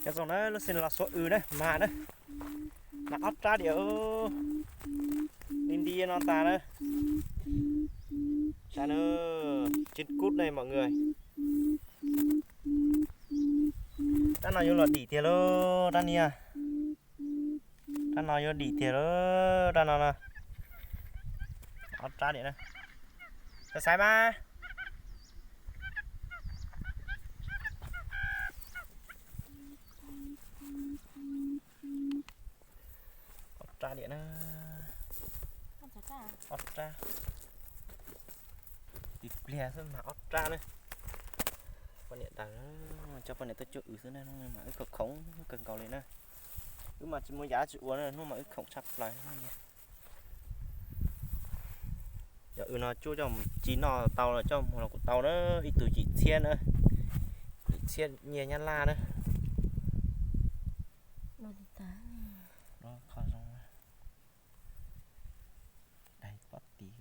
Nyob zoo na, lub sij hawm no los xuav w na, mas na, mas ob rab diam li nti no tas na. Saib na, trên cút đây mọi người. Rab no yuav los dim tiag lauj rab niag. Rab no yuav dim tiag lauj rab no na. Ob rab diam na. Xaiv xaiv mas. Ob rab diam na. Ob rab. Tis pliag xwb mas ob rab na. Poj niam daws, coj poj niam tuaj cuab w xwb na, hnub no mas wb khoom khoom kawg nkaus li na. Wb mas tsis muaj yam tsis ua na, hnub mas wb khoom tshaj plaws na. Cov w no cuab coj mus ci noj tau los coj mus los kuj tau na, ib tug yim txhiab na, yim txhiab nyiaj Nyab Laj na. Daig pob tis.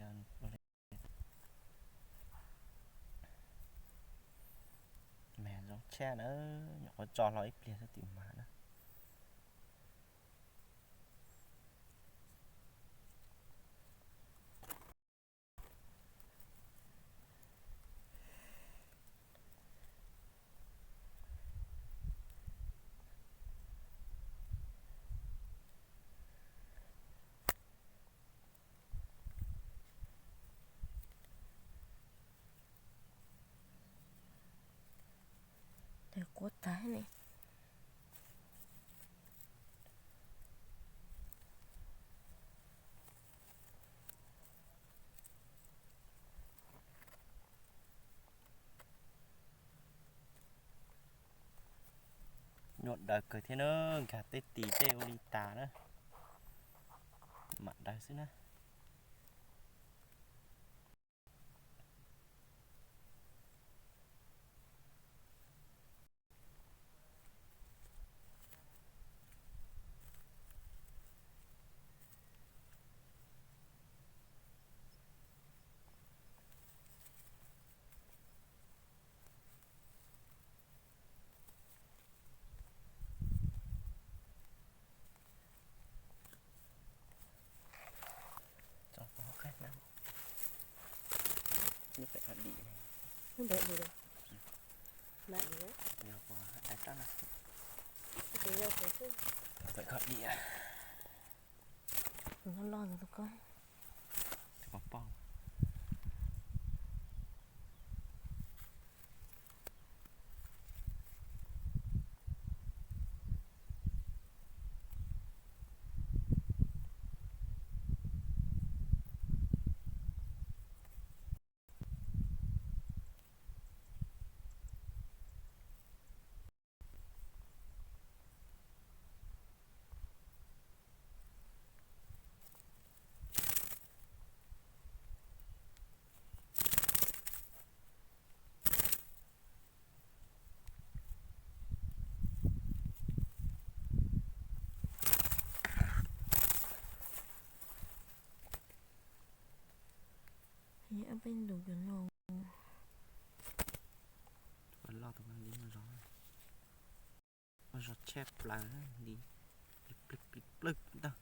Mas zoo tshaj na, nyuam qhuav tso hlo ib pliag xwb tim mas na. Tes quav tag ne. Nyuam daws kawg thiab na, nkag tej tis tej ua li tas na. Mam daws xwb na. Tso pov hauv qab na. Nyob pem qhov dim ne. Nyob pem dim. Mas dim. Yog pov hauv qab na. Pem qhov dim. Loj loj ntawd tus ko. Tus pov poj. Peb ntus cov no. Loj tus no li muaj zog, muaj zog tshaj plaws li, plig plig plig plig ntag.